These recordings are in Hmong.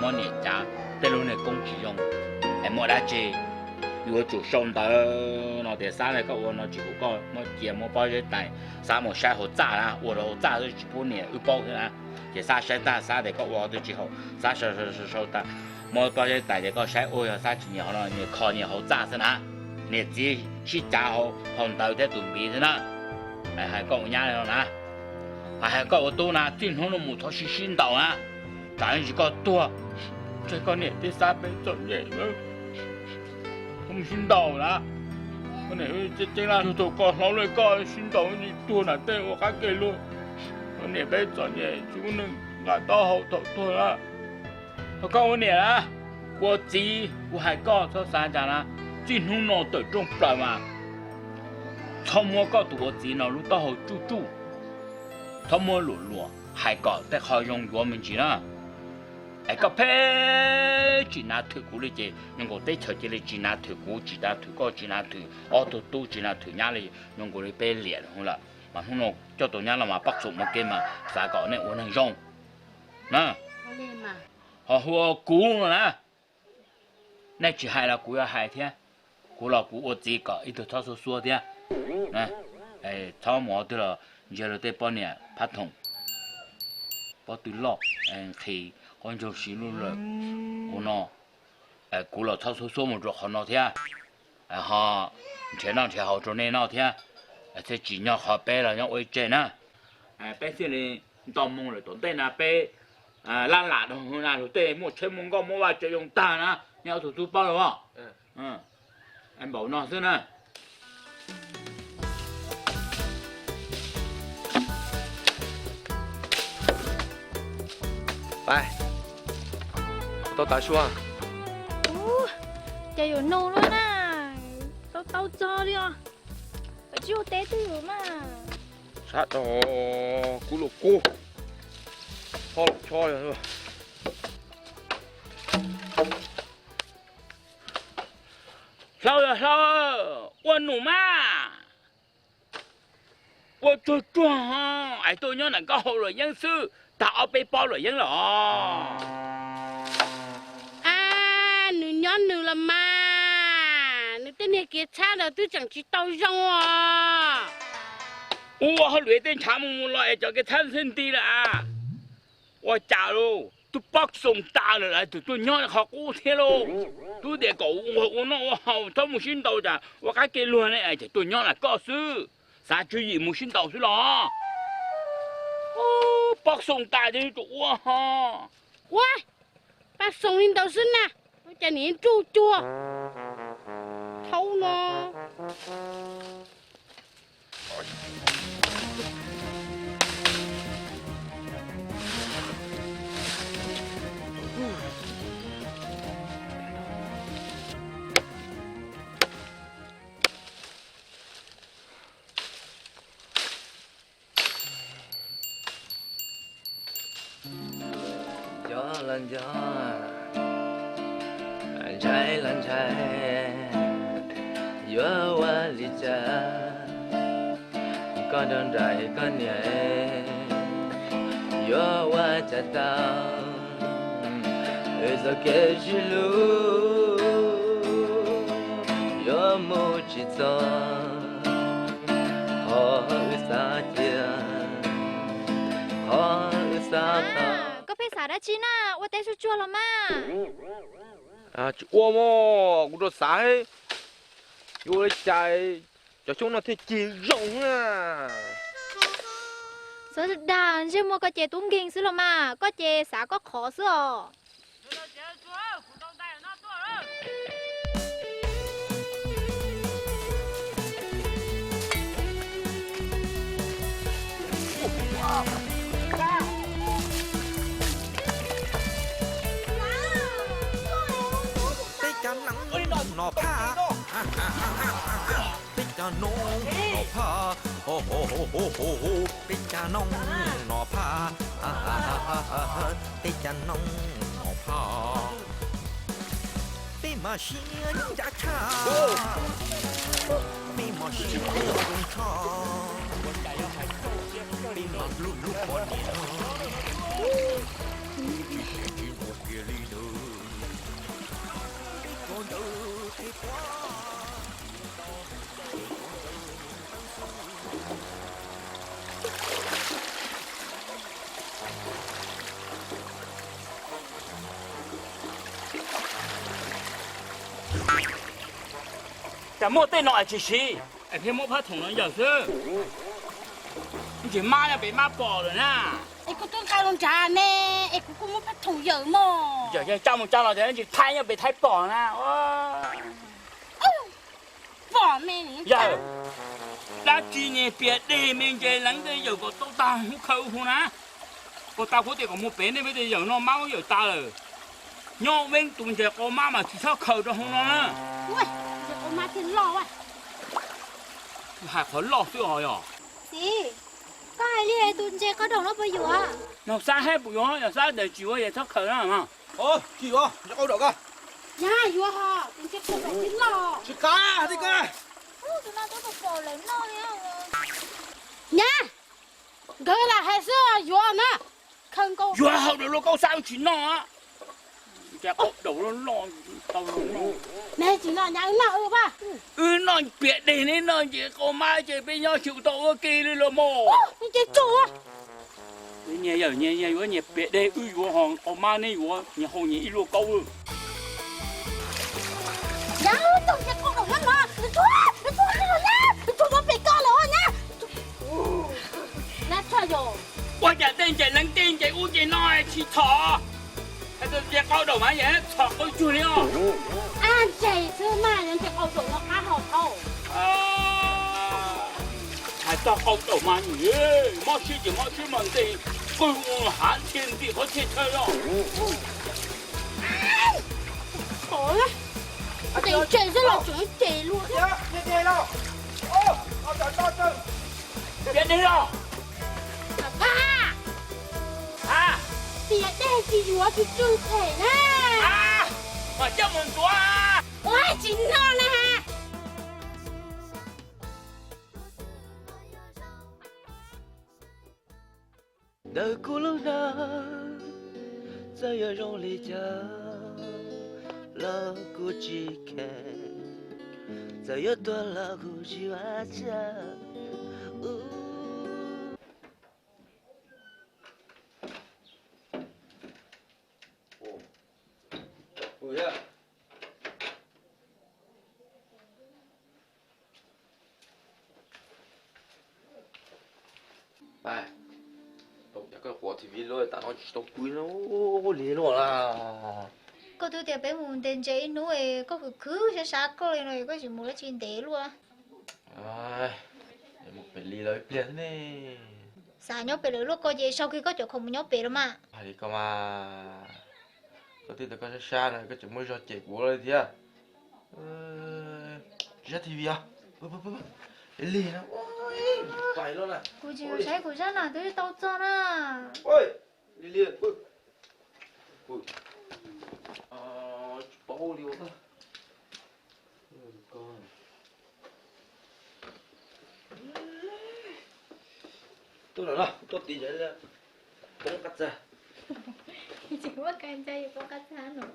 Niam cav tej lub niag koob tsis zoo, es muaj dab tsi yuav tsum sau ntawv no tias Xab, koj ua no tsis haum koj, muab cia muab pob zeb tais, Xab mus saib hauv txaj na, ua rau hauv txaj xwb tsis pub niam wb paub thiab na. Ces Xab saib tag Xab tias koj ua twb tsis haum, Xab sau sau sau tag, muab pob zeb tais tias koj saib ua yog Xab tsis nyiam hauv no, nyiam kho nyiam hauv txaj xwb na. Niam txiv sib cav hauv phau ntawv thiab tus npiv xwb na. Hais koj ua nyab no na, hais koj ua tub na, txij hnub no mus txhob sib sib ntaus na. Tsam ib ntsis koj tuag, tseg koj niam thiab Xab peb txom nyem, txhob mus sib ntaus na. Koj niam tseeb tseeb na, thaum koj hlob lawm koj sib ntaus ib ntsis tuag nram tej ua qab ke luag. Koj niam peb txom nyem tsis muaj neeg nqa taub hau thaum tuag na. Thaum koj ua niam na, ua txiv kuv hais koj txhob xav cas na, txij hnub no tawm rooj plaws mas txhob muab koj tus ua txiv no lub taub hau tsuj tsuj, txhob muab luam luam, hais kom tej qho zoo yuav me ntsis na. Es koj pheej tsis nav thwm kuv li ces zoo nkaus teb chaws cia li tsis nav thwm kuv, tsis nav thwm koj, tsis nav thwm ob tug tub, tsis nav thwm nyab li, zoo nkaus li peb liam lawm. Mas hnub no coj tus nyab los mas pab xum ua ke mas xav kom nej ua neeg zoo na. Ho hu ua kuv no na, nej tsis hais los kuv yuav hais thiab. Kuv los kuv ua txiv kom ib tug txhob xuab xuab thiab. Txhob mus qhov twg los ntsia rau tej poj niam phab thoom, pob tw loj, nqhis qaub ncaug siv lub lawm ua no. Kuv los txhob xuab xuab mus rau qhov no thiab. Ho nrhiav noj nrhiav haus rau nej noj thiab, thiaj tsim nyog qhov peb los nyob ua ib tse na. Peb thiaj li nto moo lawm tom ntej na, peb laj lam rau na, luag tej muaj tsheb muaj nkoj muaj vaj tsev zoo tag na, nyob tus tub paub los. Npaum no xwb na. Tau tas sua. Ces yuav nug lawm na, tau tau txog li os. Tsis ua teb twg mas. Sab tau, kub los kub, chob los chob. Hlau yog hlau, ua num mas. Ua tsuag tsuag, es tuaj nyob nram nkauj hau luam yeeb xwb, tag ob peb pob luam yeeb los. A, nws nyob nws los mas, nws tej niag kev txhab ntawd twb tseem tsis tau zoo os. Ua hauj lwm tej ntshav mus mus los es cov kev txhab xwb nti lawm a. Ua cas lauj, twb pob xoo tas lawm lawv tseem tuaj nyob qhov qub thiab lauj. Twb tias kom ua noj ua haus txhob mus sib ntaus, cas ua qab kev luag ne es tseem tuaj nyob ntawm koj xwb. Xav tswv yim mus sib ntaus xwb los? Pob xoo tas ces yuav tsum ua ho. Ua, pab xoo li ntawd xwb na, ua cas nim ntsuj cuag thaub no. Nco los nco, ntshai los ntshai, yuav ua li cas? Koj nrog nraim koj niam, yuav ua cas tau? Wb txoj kev sib hlub yuav mus tsis txog, qhov wb xav cia, qhov wb xav tau. Koj pheej xav dab tsi na, ua teb sub tsuag los mas. Tsis ua mas, kuv rau xav yuav ua li cas cov xyoob no thiaj cig zoo na. Xav dag ntsej muag koj ces tub nkeeg xwb los mas, koj ces xav koj qhov xwb os. Peb cov noog no phaj, peb cov noog no phaj, peb cov noog no phaj, peb cov noog no phaj. Peb mas siab ncaj tshaj, peb mas siab zoo tshaj, peb mas hlub hlub poj niam, tsis siam tsis nquag kiag li na. Cas muaj tej no es tsis siv, es pheej muab phab thoom no yawm xwb. Ntsis mab no pem mab pom lawm na. Es kuv twb nqa los nrad ne, es kuv kuj muab phab thoom yawm mog. Yawm yawg coj mus coj los tias ntsis thaib nyob pem thaib pom na. Pom me yawg, dab tsi niag pias deg me ntses leev tej yawm kom tau tag hub khaws hu na. Kom tau kuv tias kom mus pem nej peb tej yawm no mab yawm tas lawm. Nyob Veeb tus ntses qau mab mas tsis txhob khaws rau hauv no na. Hais qhov loj xwb os yog. Txiv, koj hais li tus ntses qau daum no puas yuav? Nug Xab hab puas yuav, yog Xab tias tsis yuav ces txhob khaws na mas. Tsis yuav, ntses qau daum ko. Nyab, yuav ho, tus ntses qau daum thiab loj. Tsis kav hais tias ko. Nyab, nkawd lam hais xwb, yuav na. Khaws nkaus. Yuav hau daus luaj kaub xab wb tsis noj. Ntses qau daum loj loj tau noj. Neb tsis noj nyab wb noj wb pab. Wb noj pias deg neb noj ntses qau mab ces peb nyob tsis tau ua ke li los mas. Neb ces tsuag. Nyias yawm nyias yuav nyias pias deg, wb yuav ho qau mab neb yuav nyias hau nyias ib luaj kaub. Nyab, tus ntses qau daum no, nws tsuag, nws tsuag li los nyab, nws tsuag nyob pem koj lawm nyab. Nab tshaj yom. Ua cas tej ntses leev tej ntses ub ces no tsis txhom? Hais tias ntses qau daum mas yeej txhom qau cuag li os. Ab, ntses xwb mas yog ntses qau daum no qab hau dhau. Hais txog qau daum mas nws mob siab ces mob siab mas ntes qwj ua hav ntxhia ntim qhov txhia chaw los. Qau ntses xwb los tseem ces luaj thiab. Pias deg los? Pias deg tsis yuav tsis tsw phem na. Mas coj mus ntxuav. Ua tsis noj na. Ntawm kuv lub neej txawm yuav zoo li cas los kuv tsis kheev, txawm yuav tuag los kuv tsis ua cas. Pais, koj quav T V luaj tam no tsis tau pw li luaj las. Koj twb tias peb mus ntes ntses ib hnub es koj khwv khwv sab sab koj li no es koj tsis mus dab tsi ntev luaj. Mus pem li lawv ib pliag xwb ne. Xav nyob pem lawv luaj koj ces sau kiag koj cov khoom mus nyob pem los mas. Hais li ko mas, koj twb tias koj sab sab no koj tseem muaj zog cem kuv li thiab. Tsis saib T V os. Li no, pais los na. Kuv tsis saib kuv zaj no twb tau txog na. Li li, tsis paub li ua. Tuaj no, tuaj tim ntawd poob qab txag. Tsis muaj kas ntsa yuav poob qab txag no.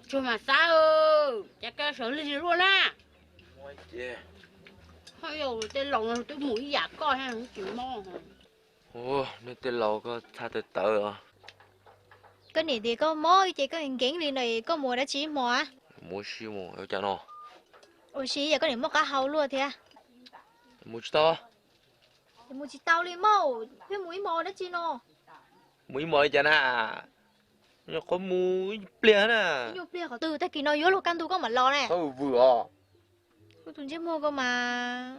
Tsuag mas Xab, cas koj sawv lig luaj na. Ho yog tej laus no twb mus ib yam koj thiab tsis mob. Nej tej laus koj txhaj tawv tawv os. Koj niam tias koj mob ces koj nkeev li no koj mus ua dab tsi ib hmo? Mus ua si mus ua cas no? Ua si yog koj niam muaj qab hau luaj thiab. Mus tsis tau. Mus tsis tau li mog, pheej mus ib hmo ua dab tsi no? Mus ib hmo li cas na? Nyuam qhuav mus ib nyuag pliag na. Ib nyuag pliag qhov twg, tag kis no yuav luag kaj ntug koj mam los ne. Txhob vwm os. Kuv tus ntsej muag koj mas.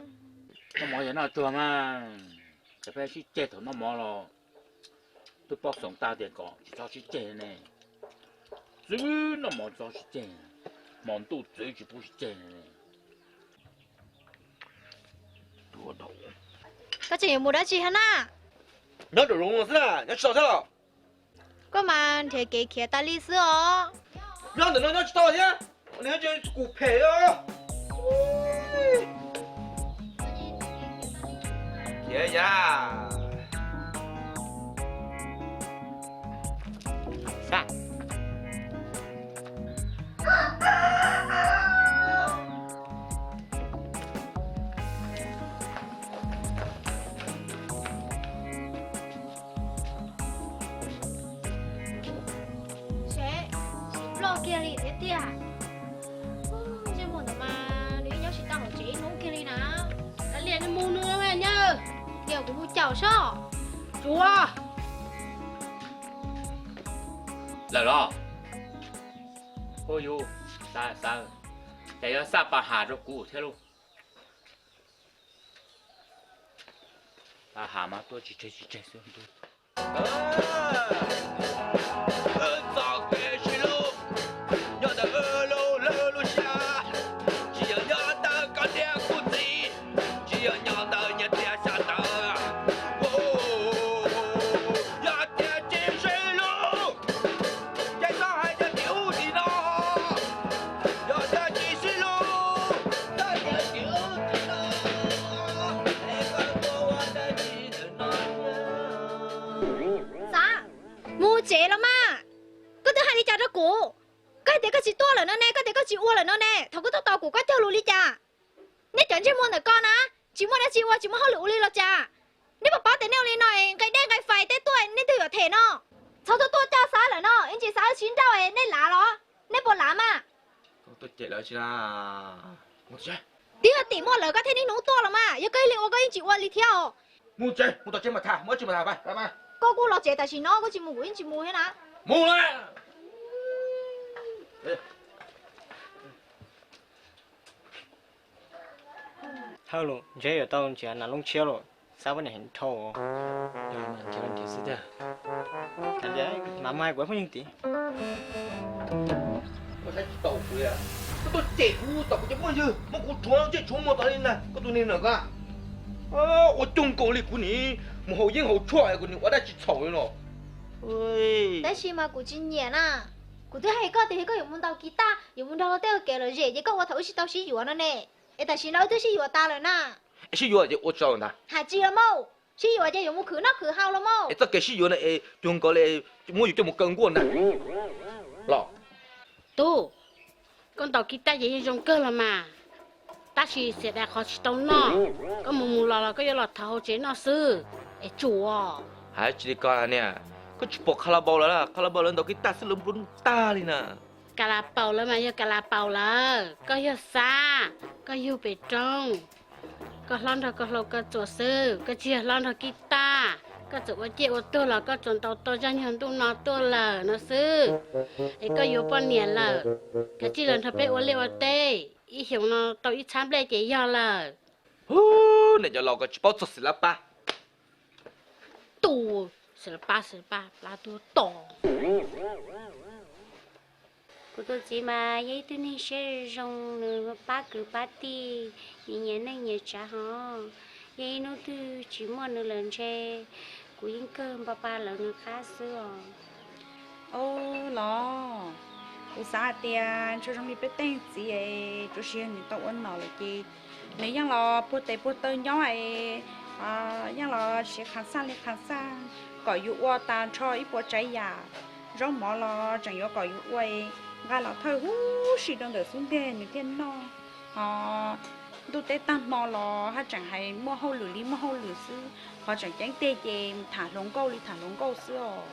Noj mov yog noj tsuag mas, cov peb sib ceg thaum noj mov los twb paub xaus tag tias kom tsis txhob sib ceg ne. Txwb noj mov txhob sib ceg, hmo ntuj txwv tsis pub sib ceg ne. Koj tseem yuav mus dab tsi hab na? Nyob nraum zoov no xwb na, nyob tsis tau thiab los? Koj mas nrhiav kev khiav tas li xwb os. Nyob ntawm no nyob tsis tau thiab, nws tseem kuv phem os. Khiav ya. Tiag tiag, ntsej muag ntawd mas nws nyob tsis tau hauv tsev ib hnub kiag li na. Kav liam, nws mus nws nyab, tias kuv mus caum sob. Tsuav lawm los? Hu yus, xav xav, cas yuav xa pas has rau kuv thiab lauj? Pas has mas tuaj tsis tseg tsis tseg xwb. Txoj kev sib hlub nyob ntawm wb lub hlwb lub siab, tsis yog nyob ntawm koj niam kuv txiv, tsis yog nyob ntawm nyias tiaj xya tawv. Yog tias tsis sib hlub, ces koj hais tias tim ub tim no. Yog tias tsis sib hlub, koj hais tias tim ub tim no. Es koj tuaj ua dab tsi ntawm no? Xav mus tsev los mas. Koj twb hais li cas rau kuv? Koj hais tias koj tsis tuaj lawm no ne, koj tias koj tsis ua lawm no ne, thaum koj tuaj tos kuv koj cog lus li cas? Nej cov ntsej muag ntawm koj na, tsis muaj dab tsi ua, tsis muaj hauj lwm ua li los cas? Nej puas paub tias nej ua li no nqe dej nqe fais tej tuaj nej twb yuav them no. Txhob tuaj tuaj coj Xab lawm no, ib ntsis Xab wb sib nrauj nej lav los? Nej puas lav mas? Twb yog tim muaj lawv koj thiaj niaj hnub tuaj los mas, yog koj ib leeg ua koj yeej tsis ua li thiab os. Mus tsev, mus tom tsev mas tham, mus tsis mas tham. Koj kuj los tsev tam sim no, koj tsis mus kuv yeej tsis mus thiab na. Mus lawm. Hawj los, ntshe yuav tau nrhiav nas loob tshiab los, Xab poj niam heev dhau. Mas muab hais kuv phooj ywg tid. Koj saib tsis taus kuv li, koj tuaj cem kuv tom kuv cov phooj ywg, muab kuv rhuav ntsej rhuav muag tas li na, koj tus niag na koj. Ua coob nkaus li kuv nim mus haus yeeb haus tshuaj kuv nim ua dab tsi txhaum li no. Tab sis mas kuv tsis nyiam na. Kuv twb hais koj tias yog koj yuav mus ntaus kiv taj, yuav mus nrog luag tej ua kev lom zem ces koj ua thaum wb tsis tau sib yuav no ne. Es tam sim no wb twb sib yuav tas lawm na. Es sib yuav ces ua tsaug ntag. Hais tsis los mas, sib yuav ces yuav mus khwv noj khwv haus los mas. Es txoj kev sib yuav no es cuag nkaus li muab yus coj mus kaw nkuaj ntag los. Tub, koj ntaus kiv taj ces yeej zoo kawg los mas, tab sis xiam dais qhov tsis tau noj. Koj mus mus los los koj yuav los thov hauv tsev noj xwb, es tsuas. Hais tsis li ko niam, koj tsis pom Kha La Npau lawv, Kha La Npau lawv ntaus kiv taj xwb lawv nplua nuj tag li na. Ka La Paus lawv mas yog Ka La Paus lawv, koj yog Xab, koj yug pem roob. Koj hlob nrog koj hlau koj txuas xwb, koj tsis yog hlob nrog kiv taj. Koj txawm ua ciaj ua tuag los koj tsuas ntaus tau zaj nyuag ntuj no tuaj lawm no xwb. Es koj yuav poj niam lawm, kav tsij los nrog peb ua liaj ua teb, ib xyoos no tau ib txhab nplej ces yog lawm. Hu, nej cov laus ko tsis paub txog xwm lab pab. Tus xwm lab pab, xwm lab pab, plab tuag to. Kuv tus txiv mas yog ib tug neeg siab zoo, nws pab kwv pab tij, nws nyiam neej nyiam tsav hos. Yog ib hnub twg tsis muaj nws lawm ntshe kuv yeej kawg npa pa lawv nws qab xwb os. Au los, kuv xav hais tias ntshe zoo li peb tej txiv es tsuas yog nws tau ua nom lawm ces nws yeej los puag tes puag taw nyob es yeej los siv qhov xaj li qhov xaj kom yus ua tas nrho ib puas tsav yam. Zaub mov los tseem yuav kom yus ua, nqa los thawj huv si rau ntawm xub ntiag nws thiaj noj. Ho ntuj teb tag hmo los haj tseem hais muaj hauj lwm li muaj hauj lwm xwb, qhov tseem ceeb tiag ces tham hluas nkauj li tham hluas nkauj xwb os.